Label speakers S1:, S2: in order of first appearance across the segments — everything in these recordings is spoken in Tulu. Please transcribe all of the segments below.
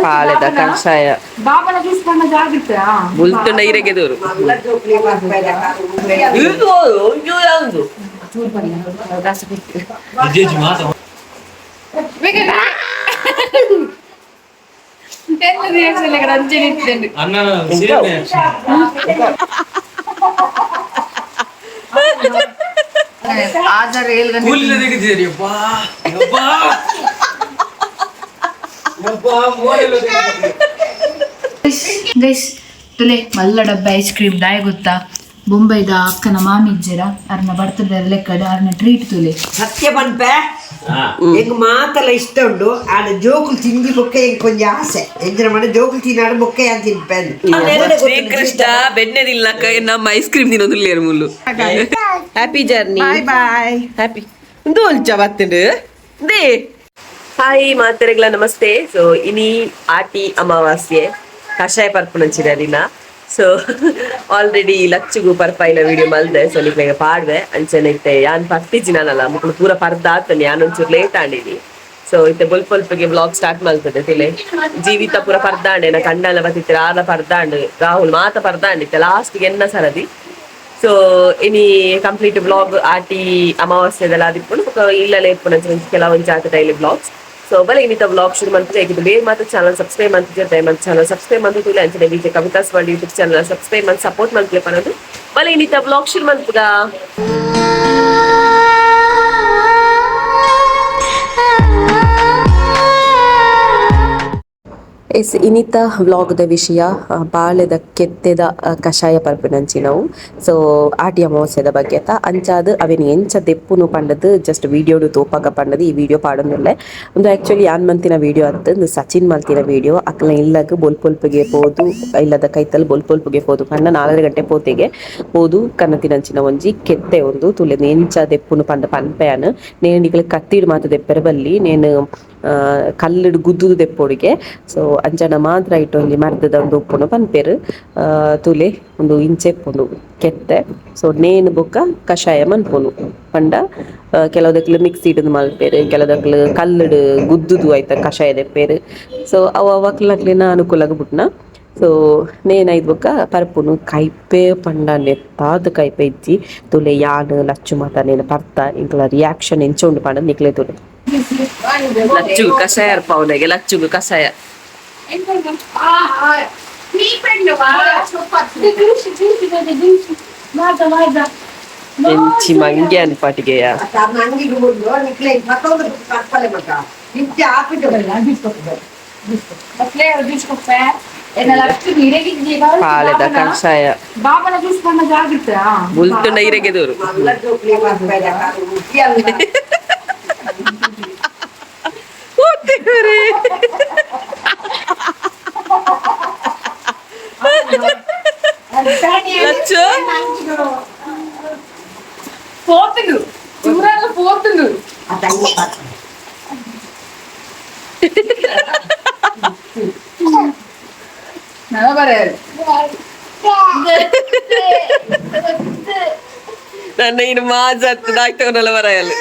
S1: ಪಾಲೆದ ಕಷಾಯ ಬುಲ್ತುಂಡ ಇರೆಗೆದೂರು
S2: ಗೈಸ್ ತುಲೆ ಮಲ್ಲ ಡಬ್ಬ ಐಸ್ ಕ್ರೀಮ್ ದಾಯ ಗೊತ್ತಾ ಬೊಂಬೈದ ಅಕ್ಕನ ಮಾಮಿ ಇಜ್ಜೆರ ಅರ್ನ ಬರ್ತದೆ ಲೆಕ್ಕಡ ಅರ್ನ ಟ್ರೀಟ್ ತುಲೆ
S3: ಸತ್ಯ ಪನ್ಪೆ ಎಂಗ್ ಮಾತಲ ಇಷ್ಟ ಉಂಡು ಆಡ ಜೋಕುಲು ತಿಂದಿ ಬೊಕ್ಕ ಎಂಕ್ ಒಂಜಿ ಆಸೆ ಎಂಚಿನ ಮನೆ ಜೋಕುಲು ತಿನ್ನಾಡ ಬೊಕ್ಕ ಯಾನ್ ತಿನ್ಪೆ
S1: ಶ್ರೀಕೃಷ್ಣ ಬೆಣ್ಣೆ ತಿನ್ನಕ ನಮ್ಮ ಐಸ್ ಕ್ರೀಮ್ ತಿನ್ನೋದಿಲ್ಲ ಮುಲ್ಲು. Happy journey,
S3: bye bye.
S1: Happy ಒಂದು ಒಲ್ಚ ಬತ್ತುಂಡು they. Hi ಮಾತೆರೆಗ್ಲ ನಮಸ್ತೆ. ಸೊ ಇನಿ ಆಟಿ ಅಮಾವಾಸ್ಯೆ, ಕಷಾಯ ಪರ್ಪುನಂಚಿನ ದಿನ. ಸೊ ಆಲ್ರೆಡಿ ಲಚ್ಚುಗು ಪರ್ಪಾಯಿನ ವಿಡಿಯೋ ಮಲ್ದೆ. ಸೊ ನಿಕ್ಲೆಗ ಪಾಡ್ವೆ ಅಂಚನೆ ಇತ್ತೆ ಯಾನ್ ಪರ್ತಿಜಿನಲ್ಲ, ಮುಕ್ಳು ಪೂರ ಪರ್ದ ಆತನೆ, ಯಾನ್ ಒಂಚೂರು ಲೇಟ್ ಆಂಡಿನಿ. ಸೊ ಇತ್ತೆ ಬೊಲ್ಪೊಲ್ಪಗೆ ವ್ಲಾಗ್ ಸ್ಟಾರ್ಟ್ ಮಲ್ತದೆ. ತಿಲೆ ಜೀವಿತ ಪೂರ ಪರ್ದಾಂಡೆ, ನಾ ಕಂಡಲ ಬತ್ತಿತ್ತೆ ಆರ್ಲ ಪರ್ದಾಂಡ್, ರಾಹುಲ್ ಮಾತ ಪರ್ದಾಂಡ್ ಇತ್ತೆ ಲಾಸ್ಟ್ ಎನ್ನ ಸರದಿ. ಸೊ ಇನಿ ಕಂಪ್ಲೀಟ್ ವ್ಲಾಗ್ ಆಟಿ ಅಮಾವಾಸ್ಯೆದೆಲ್ಲ ಆದಿಪ್ಪುಂಡು, ಬೊಕ ಇಲ್ಲಲೇ ಇಪ್ಪುನಂಚಿನ ಕೆಲವೊಂಜಿ ಆತ daily vlogs. So ಬಲೆ ಇನ್ನಿತ ವ್ಲಾಗ್ ಶುರು ಮಂತ್ ಇದು ಬೇರೆ ಮಾತ್ರ ಚಾನಲ್ ಸಬ್ಸ್ಕ್ರೈಬ್ ಮಂತಿದ್ರೆ ದಯಮಾಡಿ ಚಾನಲ್ ಸಬ್ಸ್ಕ್ರೈಬ್ ಮಂತ್ ಅಂಚನೆ Vijay Kavitha's world YouTube channel subscribe month support ಮಂತ್ಲೆ ಪನದು. ಬಲೆ ಇನ್ನಿತ ವ್ಲಾಗ್ ಶುರು ಮಂತ್ಗ. ಎಸ್, ಇನ್ನಿತ ವ್ಲಾಗ್ದ ವಿಷಯ ಬಾಳೆದ ಕೆತ್ತೆದ ಕಷಾಯ ಪರ್ಪಿನಂಚಿನವು. ಸೊ ಆಟಿ ಅಮಾವಾಸ್ಯದ ಬಗ್ಗೆ ಅತ್ತ ಅಂಚಾದ್ ಅವೆನ್ ಎಂಚ ದೆಪ್ಪುನು ಪಂಡದು ಜಸ್ಟ್ ವಿಡಿಯೋಡು ತೋಪಾಗ ಪಂಡದು ಈ ವಿಡಿಯೋ ಪಾಡೊಂದುಲ್ಲೆ. ಒಂದು ಆಕ್ಚುಲಿ ಯಾನ್ ಮಂತಿನ ವಿಡಿಯೋ ಅತ್ತು, ಒಂದು ಸಚಿನ್ ಮಲ್ತಿನ ವಿಡಿಯೋ. ಅಕ್ಲ ಇಲ್ಲಗ್ ಬೊಲ್ಪೊಲ್ಪುಗೆ ಪೋದು, ಇಲ್ಲದ ಕೈತಲ್ ಬೊಲ್ಪೊಲ್ಪುಗೆ ಪೋದು ಪಂಡ 4.5 ಗಂಟೆ ಪೋತೆಗೆ ಪೋದು ಕನ್ನತಿನಂಚಿನ ಒಂಜಿ ಕೆತ್ತೆ ಒಂದು ತುಲೆ ಎಂಚ ದೆಪ್ಪುನು ಪಂಡ ಪನ್ಪೆಯಾನ್. ನೇನು ನಿಕಲ್ ಕತ್ತಿಡ್ ಮಾತ ದೆಪ್ಪೆರೆ ಬಲ್ಲಿ, ನೇನು ಕಲ್ಲುಡು ಗುದ್ದುದು ದೆಪ್ಪೊಡಿಗೆ. ಸೊ ಅಂಚನ ಮಾತ್ರ ಇಟ್ಟು ಒಂಜಿ ಮರ್ದದ ಒಂದು ಉಪ್ಪುನು ಪನ್ಪೆರ್. ತುಲೆ ಒಂದು ಇಂಚೆಪ್ಪುಂಡು ಕೆತ್ತೆ. ಸೊ ನೇನು ಬೊಕ್ಕ ಕಷಾಯ ಮನ್ಪುನು ಪಂಡ ಕೆಲವುದಕ್ಲು ಮಿಕ್ಸಿಡ್ ಮಲ್ಪೆರ್, ಕೆಲವುದಕ್ಲು ಕಲ್ಲುಡು ಗುದ್ದುದು ಐತ ಕಷಾಯ ದೆಪ್ಪೆರ್. ಸೊ ಅವು ಅವಕ್ಲಕ್ಲಿನ ಅನುಕೂಲಗ್ ಬುಟ್ನ. ಸೊ ನೇನ್ ಐದ್ ಬೊಕ್ಕ ಪರ್ಪುನು ಕೈಪೆ ಪಂಡ ನೆತ್ತಾದ ಕೈಪೆ ಇಜ್ಜಿ. ತುಲೆ ಯಾನ್ ಲಚ್ಚು ಮಾತ ನೇನು ಪರ್ತ, ಇಂಕ್ಲ ರಿಯಾಕ್ಷನ್ ಎಂಚ ಉಂಡು ಪಂಡ ನಿಕ್ಲೆ ತುಲೆ. ಲಚ್ಚುಗು ಕಷಾಯ ಅರ್ಪಾವನೆಗೆ, ಲಚ್ಚುಗು ಕಷಾಯ. ಎಂಚಿ ಮಂಗೆ ಅನ್ಪಾಟಿಗೆಯ.
S3: ಅಂಗಿಗೆ ಬಂದು ನಿಕ್ಲೆ ಮತ್ತೊಂದು ಪರ್ಪಲೆ ಮಗ ನಿತ್ಯ ಆಪಿಟ್ಟು.
S1: ಪಾಲೆದ ಕಷಾಯ ಬುಲ್ತುಂಡ ಇರೆಗೆದೂರು.
S3: ಮಲ್ಲ ಜೋಕುಲಿ ಪರ್ಪೆದ ಅಲ್ಲ.
S1: లచ్చు
S2: పోతుండు చూడాలి పోతుండు.
S1: నన్ను ఈయన మా జత్తు దాక్తే నిలబరాయాలి.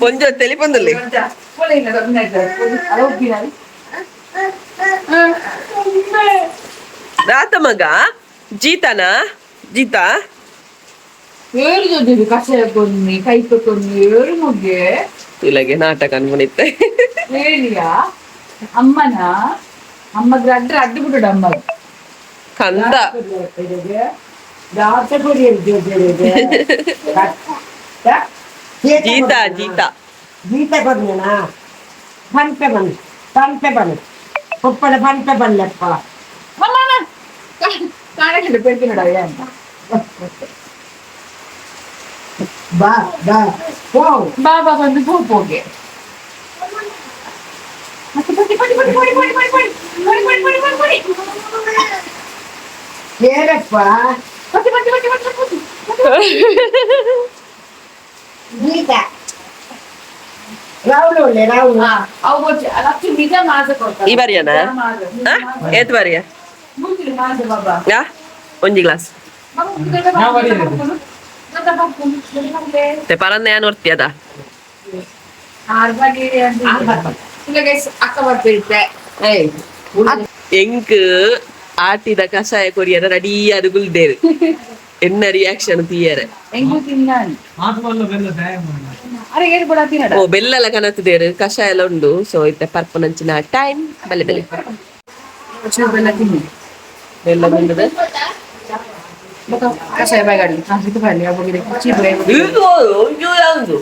S1: కొంచెం తెలిపొందులే. రాత మగ జీతనా జీత.
S2: ಕಷಾಯ ಕೊನ್ನಿ ಕೈಪೆ ಕೊನ್ನಿ ಏಳು ಮೊಗ್ಗೆ.
S1: ಇಲ್ಲಗೆ ನಾಟಕ ಅನ್ಕೊಂಡಿತ್ತೆ.
S2: ಹೇಳಿಯಾ ಅಮ್ಮನ ಅಮ್ಮಗ್ ಅಡ್ಡ ಅಡ್ಡು ಬಿಡು ಅಮ್ಮ.
S1: ಕಂದ ಜೀತ ಜೀತ.
S3: ಗೀತ ಕೊರ್ನಾ ಪನ್ಪೆ ಬನ್ ಪನ್ಪೆ ಬನ್ ಪೊಪ್ಪಡ ಪನ್ಪೆ ಬನ್ಲೆಪ್ಪ.
S2: ಕಾಣಕ್ಕೆ ಪೆಟ್ಟಿನಡ ಅಂತ.
S3: ಬಾ ಬಾ ಪೋ.
S2: ಬಾಬಾ ಬಂದು ಪೋ ಪೋಗೆ ಮತ್ತೆ ಪಟ್ಟಿ ಪಟ್ಟಿ ಪಟ್ಟಿ ಪಡಿ ಪಡಿ ಪಡಿ ಪಡಿ ಪಡಿ ಪಡಿ ಪಡಿ ಪಡಿ ಪಡಿ.
S3: ಏನಪ್ಪ?
S2: ಪಟ್ಟಿ ಪಟ್ಟಿ ಪಟ್ಟಿ ಪಟ್ಟಿ ಪಟ್ಟಿ.
S3: ಗೀತ ರಾಹುಲ್ ಒಳ್ಳೆ ರಾಹುಲ್.
S2: ಅವು ಲಚ್ಚು ನಿಜ ಮಾಸ ಕೊಡ್ತಾರೆ.
S1: ಈ ಬಾರಿಯಾನ? ಏತ್ ಬಾರಿಯ?
S2: ಮಾಸ ಬಾಬಾ.
S1: ಒಂಜಿ ಗ್ಲಾಸ್ ಪರಂದ ಯಾನ್ ಒರ್ತಿ ಅದ.
S2: ಅಕ್ಕ ಬರ್ತಿರುತ್ತೆ.
S1: ಎಂಕ್ ಆಟಿದ ಕಷಾಯ ಕೊರಿಯರ ರೆಡಿ ಅದು ಗುಲ್ದೇರು ಎನ್ನ ರಿಯಾಕ್ಷನ್ ತೀಯರೆ.
S2: ಹೆಂಗೂ ತಿನ್ನಾನು. ಅರೆ, ಏನು ಕೂಡ ತಿನ್ನಡ.
S1: ಓ, ಬೆಲ್ಲಲ ಕನತದೇರು, ಕಷಾಯ ಎಲ್ಲ ಉಂಡು. ಸೊ ಇತ್ತೆ ಪರ್ಪನಂಚಿನ ಟೈಮ್. ಬಲೆ ಬಲೆ.
S2: ಚೂರು ಬೆಲ್ಲ ತಿನ್ನಿ.
S1: ಬೆಲ್ಲ ತಿಂದದ.
S2: ಬೊಕ ಕಷಾಯ ಬಾಯ್ಗಾಡ್ಲಿ. ಹಾ, ಇದು ಬರಲಿ ಅವಾಗ ಚೀಪ್.
S1: ಯಾವುದು?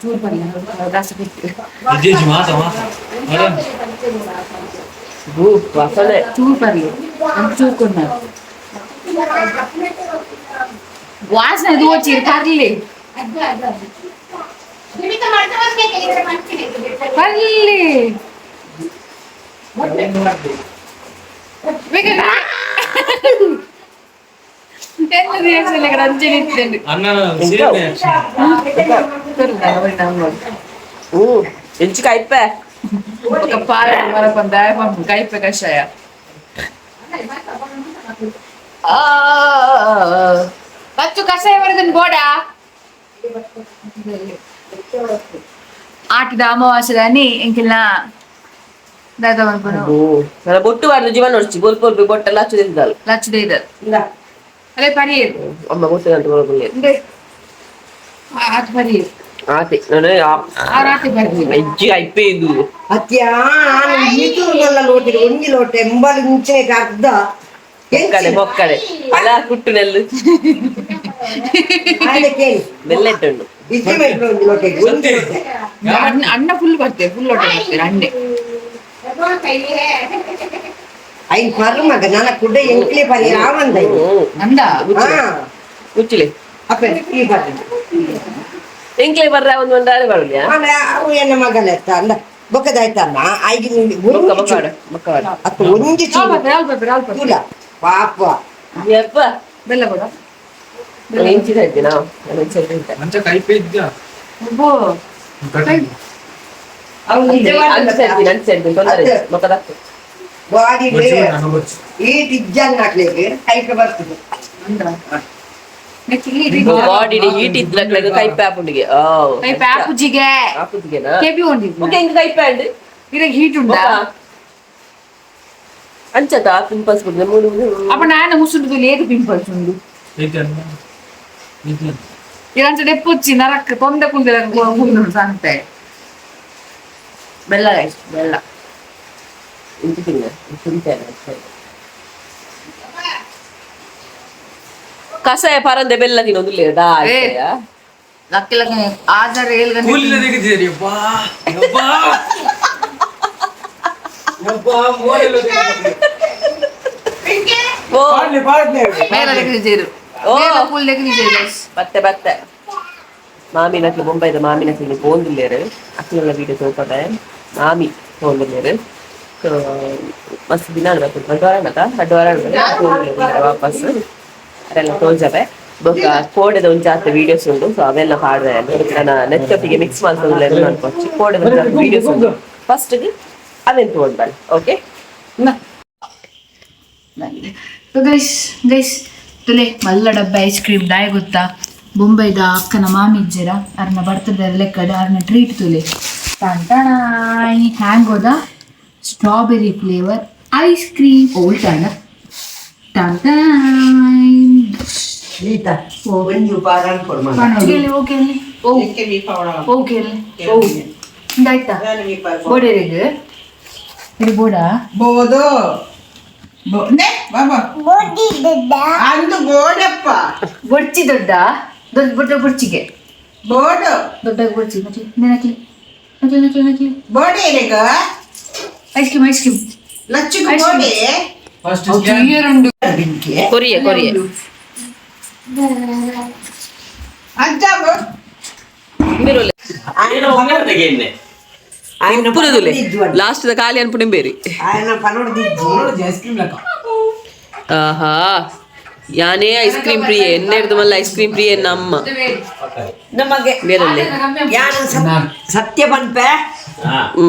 S2: ಚೂರು ಬರಲಿ, ದಾಸ ಕೊಡ್ತೀವಿ.
S1: ವಾಸನೆ.
S2: ಚೂರು ಬರಲಿ, ನಮ್ಗೆ ಚೂರು ಕೊಡ್. ವಾಸನೆ ದೋಚಿರ್ ಕರ್ಲಿ ಬರ್ಲಿ. ಎಲ್ಲ ರಿಯಾಕ್ಷನ್ ಅಂಚೆ ನಿಂತೇನೆ.
S1: ಹ್ಮ್, ಎಂಚು ಕಾಯ್ಪೆ.
S2: ఒక ಪಾಲ ಮರಪಂದ ಕೈಪೆ ಕಷಾಯ. ಬಚ್ಚು ಕಷಾಯ ಬರೋದನ್ ಬೋಡ. ಆಟದ ಅಮಾವಾಸ್ಯದಾನಿ ಎಂಕಿಲ್ಲ ದಾದ ಮನ್ಪುನು.
S1: ನನ್ನ ಬೊಟ್ಟು ಬಾರ್ದು ಜೀವನ ನೋಡ್ಚಿ ಬೋಲ್ ಬೋಲ್ ಬೊಟ್ಟೆಲ್ಲ ಹಚ್ಚು ತಿಂದಲ್ಲ.
S2: ಲಚ್ಚದ ಇದು ಅದೇ ಪರಿಯರು.
S1: ಅಮ್ಮ ಗೊತ್ತಿಲ್ಲ ಅಂತ ಬರೋದಿಲ್ಲ.
S2: ಇಂದೆ ಆತ ಪರಿಯರು.
S1: ಆತೆ ನಾನು.
S2: ಆ ರಾತ್ರಿ ಬರ್ಲಿ.
S1: ಅಜ್ಜಿ ಐಪೆ ಇದು.
S3: ಅತ್ಯ, ನಾನು ಈತು ನಲ್ಲ ಲೋಟೆ, ಒಂಜಿ ಲೋಟೆ ಎಂಬಲು ಇಂಚಿನ ಅರ್ಧ.
S1: ಬೊಕ್ಕಡೆ ಬೊಕ್ಕಡೆ ಅಲ್ಲ ಕುಟ್ಟು ನೆಲ್ಲು.
S3: ಆಯ್ತು, ಕೇಳಿ.
S1: ಬೆಲ್ಲೆಟ್ಟುಂಡು.
S3: ಇಜ್ಜಿ ಬೇಕು, ಒಂಜಿ ಲೋಟೆ, ಒಂಜಿ ಲೋಟೆ.
S2: ಅಣ್ಣ ಅಣ್ಣ ಫುಲ್ ಬರ್ತೇವೆ, ಫುಲ್ ಲೋಟ ಬರ್ತೇವೆ ಅಣ್ಣೆ.
S3: ಐನ್ ಪರ್ ಮಗ ನನ್ನ ಕುಡ್ಡ ಎಂಕ್ಲೆ ಪರಿ ಆವಂದ.
S2: ಅಂದ.
S3: ಹಾ.
S1: ಮುಚ್ಚಿಲೆ.
S3: ಅಪ್ಪ ಈ ಪರಿ.
S1: ಎಂಕ್ಲೆ ಬರ್ರ ಒಂದು ಒಂದಾರೆ ಬರಲಿಯಾ.
S3: ಆಮೇಲೆ ಅವು ಎನ್ನ ಮಗಲೆತ್ತ ಅಂದ ಬೊಕ್ಕದಾಯ್ತಮ್ಮ ಐದು.
S1: ಬೊಕ್ಕ ಬೊಕ್ಕ ಬೊಕ್ಕ.
S3: ಅತ್ತ, ಒಂಜಿ ಚೂರು.
S2: ಅಲ್ಪ ಬರ್ತಾರೆ, ಅಲ್ಪ.
S3: ತುಲ ಪಾಪ.
S1: ಯಪ್ಪ.
S2: ಬೆಲ್ಲ ಕೊಡ.
S1: ಎಂಚಿದ ಇದ್ದೀನಾ ನಾನು ಎಂಚಿದ.
S4: ಮಂಚ ಕೈಪೆ ಇದ್ದ.
S2: ಒಬ್ಬ
S1: ಅಂಚೆ ಇದ್ದೀನಿ, ಅಂಚೆ ಇದ್ದೀನಿ, ತೊಂದರೆ ಇಲ್ಲ. ಬೊಕ್ಕದಾಗ್ತದೆ.
S3: ಬಾಡಿ ಈಟ್ ಇಜ್ಜನ್ ಹಾಕ್ಲಿಕ್ಕೆ ಕೈಪೆ ಬರ್ತದೆ.
S2: ಅಂದ
S1: ಬಾಡಿ ಹೀಟ್ ಇದ್ಲಕ್ಲೆಗ್ ಕೈಪೆ ಆಪುಂಡಿಗೆ.
S2: ಕೈಪೆ ಆಪುಜಿಗೆ.
S1: ಆಪುಜಿಗೆನಾ?
S2: ಕೆಬಿ ಹೊಂದಿದ್ನ.
S1: ಓಕೆ, ಹಿಂಗ್ ಕೈಪೆ ಅಂಡ್
S2: ಇರಾಗ ಹೀಟ್ ಉಂಡಾ?
S1: ಅಂಚತ ಪಿಂಪಲ್ಸ್ ಬಿಡ್ದೆ ಮೂಡು.
S2: ಅಪ್ಪ, ನಾನು ಮುಸುಂಡು ಏದು ಪಿಂಪಲ್ಸ್ ಉಂಡು. ಇರಂಚ ಡೆಪ್ಪುಚ್ಚಿ ನರಕ್ ತೊಂದೆ ಕುಂದಿರ ಕುಂದು ಸಂತೆ. ಬೆಲ್ಲ guys, ಬೆಲ್ಲ.
S1: ಇಂಚು ತಿನ್ನ ತಿಂತೇನೆ. ಕಷಾಯ ಪರಂದೆ ಬೆಲ್ಲ ತಿನ್ನೋದಿಲ್ಲ.
S2: ಏ. ಲಕ್ಕಿ ಲಕ್ಕ ಆಧಾರ ಏಳು ಗಂಟೆ.
S4: ಕೂಲಿನ ತೆಗೆದಿದ್ದೀರಿ. ಯಬ್ಬಾ ಯಬ್ಬಾ ಯಬ್ಬಾ, ಮೋರೆಲ್ಲ ತೆಗೆದಿದ್ದೀರಿ.
S1: ಓ.
S4: ಪಾಡ್ಲೆ ಪಾಡ್ಲೆ.
S2: ಮೇಲೆ ತೆಗೆದಿದ್ದೀರು.
S1: ಓ.
S2: ಮೇಲೆ ಫುಲ್ ತೆಗೆದಿದ್ದೀರು guys.
S1: ಬತ್ತೆ ಬತ್ತೆ. ಮಾಮಿನಕ್ಲು ಬೊಂಬೈದ ಮಾಮಿನಕ್ಲು ಪೋಂದಿಲ್ಲೇರು. ಅಕ್ಲೆಲ್ಲ ವೀಡಿಯೋ ತೋಪದೆ ಮಾಮಿ ಪೋಂದಿಲ್ಲೇರು. ಮಸ್ತ್ ದಿನ ಅನ್ಬೇಕು, ರಡ್ಡು ವಾರ ಅನ್ನಕ, 2 ವಾರ ಪೋಂದಿಲ್ಲೇರು ವಾಪಸ್. ಅದೆಲ್ಲ ತೋಜವೆ. ಬೊಕ್ಕ ಕೋಡೆದ ಒಂಜಾತ್ ವೀಡಿಯೋಸ್ ಉಂಡು. ಸೊ ಅವೆಲ್ಲ ಪಾಡ್ದೆ. ನನ್ನ ನೆತ್ತೊಟ್ಟಿಗೆ ಮಿಕ್ಸ್ ಮಾಡ್ತದೆ ಅನ್ಕೊಚ್ಚಿ. ಕೋಡೆದ ಒಂಜಾತ್ ವೀಡಿಯೋಸ್ ಉಂಡು. ಫಸ್ಟ್ ಅವೆನ್ ತಗೊಂಡ್ ಬನ್ನಿ, okay.
S2: So guys, guys, ತುಲೆ ಮಲ್ಲ ಡಬ್ಬೆ ಐಸ್ ಕ್ರೀಮ್ ದಾಯ ಗೊತ್ತಾ? ಬೊಂಬೈದ ಅಕ್ಕನ ಮಾಮಿ ಇಜ್ಜೆರ, ಅರ್ನ ಬರ್ತಡೆ ಲೆಕ್ಕಡ್ ಅರ್ನ ಟ್ರೀಟ್ ತುಲೆ. ಟಾಯ್ ಹ್ಯಾಂಗೋದ strawberry flavour ice cream. ಓಲ್ಟಾಣ ಟಾಯ್.
S3: ಈತ ಒಂಜಿ ಉಪಾರ ಕೊಡು ಮಗ.
S2: ಓಕೆ ಓ ಓಕೆ ಓ ಇಂದಾಯ್ತಾ ಬೋಡೇರಿಗೆ ಇದು ಬೋಡಾ.
S5: ಬೋದು ನೆ ಬಾಬಾ ಅಂದು ಬೋಡಪ್ಪ.
S2: ಬೊಡ್ಚಿ ದೊಡ್ಡ ದೊಡ್ಡ ದೊಡ್ಡ ಬೊಡ್ಚಿಗೆ.
S5: ಬೋಡು.
S2: ದೊಡ್ಡ ಬೊಡ್ಚಿ ನಕ್ಲಿ ನಕ್ಲಿ ನಕ್ಲಿ ನಕ್ಲಿ ನಕ್ಲಿ.
S5: ಬೋಡಿ ಇರಗ.
S2: Ice cream, ice cream.
S5: ಲಚ್ಚುకు ಬೋಡಿ.
S4: First.
S3: ಬೆಂಕಿ.
S1: ಕೊರಿಯೆ ಕೊರಿಯೆ.
S5: ಅಂಚ.
S1: ಉಪ್ಪುನದುಲೆ ಲಾಸ್ಟ್ the ಖಾಲಿ ಅನ್ಪುಣಿಂ ಬೇರಿ.
S3: ఆయన ಪನೋಡ್ದಿಜ್ಜಿ.
S4: ಐಸ್ ಕ್ರೀಮ್ ಲೆಕ್ಕ.
S1: ಆಹಾ, ಯಾನೇ ಐಸ್ ಕ್ರೀಮ್ ಪ್ರಿಯೆ ಎನ್ನೆರ್ದು ಮಲ್ಲ ಐಸ್ ಕ್ರೀಮ್ ಪ್ರಿಯೆ ನಮ್ಮ.
S3: ನಮಗೆ
S1: ಬೇರಲ್ಲೇ.
S3: ಯಾನ ಸತ್ಯ ಪನ್ಪೆ,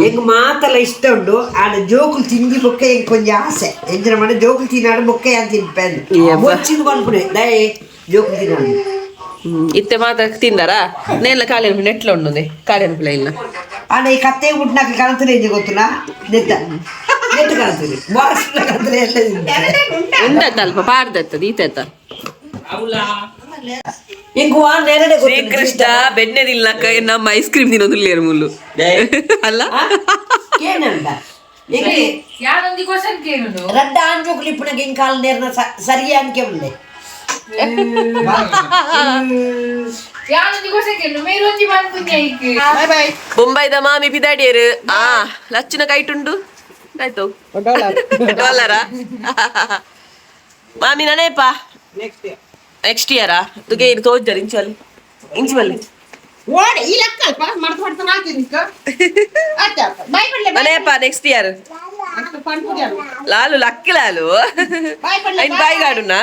S3: ಎಂಗ್ ಮಾತಲ ಇಷ್ಟ ಉಂಡು. ಆಡ ಜೋಕುಲು ತಿಂದಿ ಬೊಕ್ಕ ಎಂಕ್ ಒಂಜಿ ಆಸೆ ಎಂಚಿನ ಮನೆ ಜೋಕುಲು ತಿನ್ನಾಡು ಬೊಕ್ಕ ಯಾನ್ ತಿನ್ಪೆ.
S1: ಯಬ್ಬ.
S3: ಬೊಚ್ಚಿಂದು ಪನ್ಪುನೆ ದಯೆ ಜೋಕುಲು ತಿನ್ನಾಡು.
S1: ಇತ್ತೆ ಮಾತ ತಿಂದಾರಾ? ನೇಲ ಖಾಲಿ ನೆಟ್ಲ ಉಂಡು, ಖಾಲಿ ಅನ್ಪಿಲ್ಲ ಇಲ್ಲ.
S3: ಆಂಡ ಈ ಕತ್ತೆ ಹುಟ್ಟಿನಾಕ ಕಣತುಲೆ ಎಂಜಿ ಗೊತ್ತುನಾ? ನೆತ್ತ ನೆಟ್ಟು ಕಣತುಲೆ ವಾಸನ ಕಣತುಲೆ ಎಲ್ಲ ತಿಂತಾರೆ.
S1: ಉಂಡತ್ತ ಅಲ್ಪ ಪಾಡ್ದತ್ತದ ಈತ.
S3: ಎಂಕ್ ವಾ ನೆರಡೆ ಗೊತ್ತುಂಡು.
S1: ಶ್ರೀಕೃಷ್ಣ ಬೆಣ್ಣೆದಿಲ್ಲಕ್ಕ ನಮ್ಮ ಐಸ್ ಕ್ರೀಮ್ ತಿನ್ನೋದಿಲ್ಲ ಮುಲ್ಲು ಅಲ್ಲ.
S3: ಕೇನಂಡ ಎಂಕ್
S2: ಯಾನೊಂದಿ ಕ್ವಶನ್ ಕೇಳುನು.
S3: ರಡ್ಡ ಆಂಜೋಕುಲು ಇಪ್ಪುನಗ ಎಂಕ್ ಕಾಲ್ ನೇರ್ನ ಸರಿಯಾ ಅನ್ಕೆ ಉಲ್ಲೆ.
S2: ಯಾನೊಂದಿ ಕ್ವಶನ್ ಕೇಳು, ಮೇರೊಂಜಿ ಪನ್ಪುಂಜ ಐಕ್.
S5: Boy boy.
S1: ಬೊಂಬೈದ ಮಾಮಿ ಪಿದಾಡಿಯರು. ಆ ಲಚ್ಚುನ ಕೈಟುಂಡು ಆಯ್ತು ಡಾಲರ ಮಾಮಿ ನನೇಪ.
S5: Next year.
S1: ನೆಕ್ಸ್ಟ್ ಇಯರಾ? ತುಗೆ ಇದು ತೋಜರ್ ಇಂಚಲ್ಲಿ ಇಂಚಿ ಬಲ್ಲಿ.
S5: ಓಡಿ ಈ ಲೆಕ್ಕ ಅಲ್ಪ ಮಡ್ತು ಮಡ್ತು ಹಾಕಿ ಆಯ್ತಾ? ಬಾಯ್ ಪಡ್ಲೆ.
S1: ನನೇಪ ನೆಕ್ಸ್ಟ್ ಇಯರ್.
S5: ಪನ್ಪುಜ.
S1: ಲಾಲು ಲಕ್ಕಿ ಲಾಲು.
S5: ಬಾಯ್ ಪಡ್ಲೆ.
S1: ಐನ್ ಬಾಯಿ ಗಾಡುನಾ?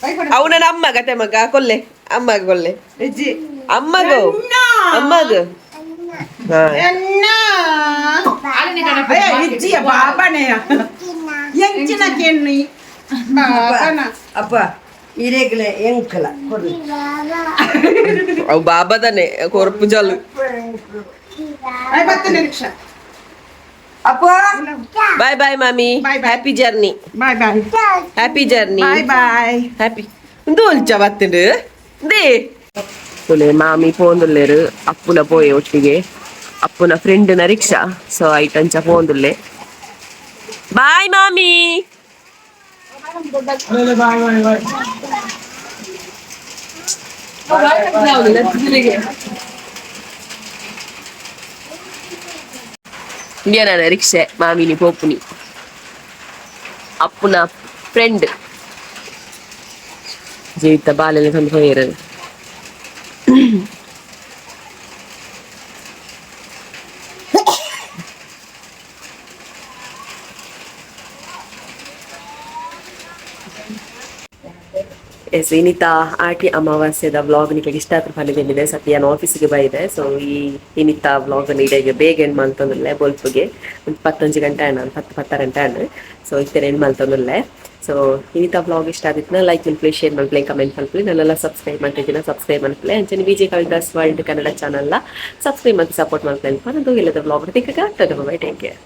S5: ಬಾಯ್ ಪಡ್ಲೆ.
S1: ಅವನ ಅಮ್ಮ ಕತೆ ಮಗ ಕೊಲ್ಲೆ, ಅಮ್ಮಗ ಕೊಲ್ಲೆ.
S5: ಇಜ್ಜಿ.
S1: ಅಮ್ಮಗು ಅಮ್ಮಗ.
S5: ಎನ್ನ ಅಯ್ಯ ಇಜ್ಜಿಯ ಬಾಬಾನೆಯ ಎಂಚಿನ ಕೆನ್ನಿ ಬಾಬಾನ.
S3: ಅಪ್ಪ ಇರೇಗ್ಲೆ ಎಂಕಲ ಕೊಡು.
S1: ಅವು ಬಾಬಾದಾನೆ ಕೊರಪು ಜಾಲು.
S5: ಅಯ್ಯ ಬರ್ತೇನೆ ರಿಕ್ಷಾ.
S3: ಅಪ್ಪ.
S1: ಬಾಯ್ ಬಾಯ್ ಮಾಮಿ.
S5: Bye bye.
S1: Happy journey.
S5: Bye bye.
S1: Happy journey.
S5: Bye bye.
S1: Happy ಇಂದು ಒಲ್ಚ ಬತ್ತುಂಡು ಇಂದೇ ತುಲೆ ಮಾಮಿ ಪೋಂದುಲ್ಲೇರು. ಅಪ್ಪುನ ಪೋಯೆ ಒಟ್ಟಿಗೆ, ಅಪ್ಪುನ ಫ್ರೆಂಡ್ನ ರಿಕ್ಷಾ. ಸೊ ಐಟಂಚ ಪೋಂದುಲ್ಲೆ. ಬಾಯ್ ಮಾಮಿ.
S4: Bye bye bye.
S1: ಇಂಡಿಯಾನ ರಿಕ್ಷೆ ಮಾಮಿನಿ ಪೋಪುನಿ, ಅಪ್ಪುನ ಫ್ರೆಂಡ್ ಜೀವಿತ ಬಾಲೆಲ್ಲ ತಂದು ಹೋಯಿರು. ಎಸ್, ಇನಿತಾ ಆಟಿ ಅಮಾವಾಸ್ಯದ ವ್ಲಾಗ್ ನಿಮಗೆ ಇಷ್ಟ ಆದ್ರೆ ಫಲಿದೆ. ಸತ್ಯ ನಾನು ಆಫೀಸಿಗೆ ಬೈದೆ. ಸೊ ಈ ಇನಿತಾ ವ್ಲಾಗ್ ಇಡೀ ಬೇಗ ಎಂಡ್ ಮಲ್ತೊಂದುಲ್ಲೆ. ಬೊಲ್ಪುಗೆ ಒಂದು 10 ಗಂಟೆ ಆಂಡ್, ನಾನು 10 10 ಗಂಟೆ ಆಂಡ್. ಸೊ ಇತ್ತೆ ಎಂಡ್ ಮಲ್ತೊಂದುಲ್ಲೆ. ಸೊ ಇನಿತಾ ವ್ಲಾಗ್ ಇಷ್ಟ ಆದಿತ್ನ ಲೈಕ್ ಮಲ್ಪಲೆ, ಶೇರ್ ಮಲ್ಪಲೆ, ಕಮೆಂಟ್ ಮಲ್ಪಲೆ. ನನ್ನೆಲ್ಲ ಸಬ್ಸ್ಕ್ರೈಬ್ ಮಾಡ್ತಿದ್ದೀನಿ, ಸಬ್ಸ್ಕ್ರೈಬ್ ಮಲ್ಪಲೆ. ಅಂಚನೆ ವಿಜಯ್ ಕವಿದಾಸ್ ವರ್ಲ್ಡ್ ಕನ್ನಡ ಚಾನಲ್ನ ಸಬ್ಸ್ಕ್ರೈಬ್ ಮತ್ತು ಸಪೋರ್ಟ್ ಮಲ್ಪಲೆ ಅನ್ಪ. ನಂದು ಇಲ್ಲದ ವ್ಲಾಗ್ ತಿಕ್ಕ. Bye, take care.